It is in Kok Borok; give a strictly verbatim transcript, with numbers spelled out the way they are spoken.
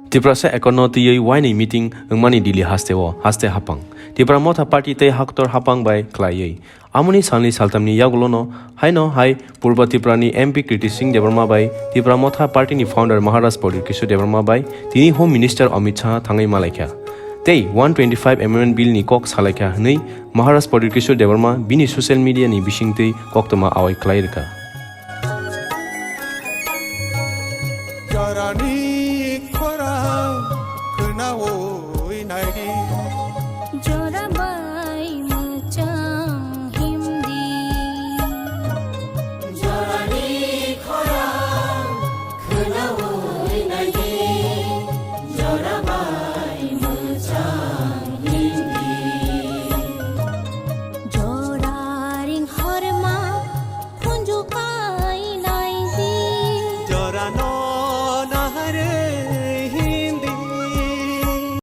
Tiprasa Accord no twiwi wainwi meeting wngmani Delhi hasteo, haste hapang. Tipra Motha Party tei Haktor hapang bai khlaiwi. Amoni salni saltamni yagulono haino hai Purba Tiprani M P Kriti Singh Debbarma bai Tipra Motha Party ni founder Maharaj Pradyut Kishore Debbarma bai tini Home Minister Amit Shah thangwi malaikha. Tei one twenty-five Amendment Bill ni kok salaikha hwnwi Maharaj Pradyut Kishore Debbarma bini social media ni bisingtwi koktwma awai khlai rwkha. Jarani khorang khnawi naidi.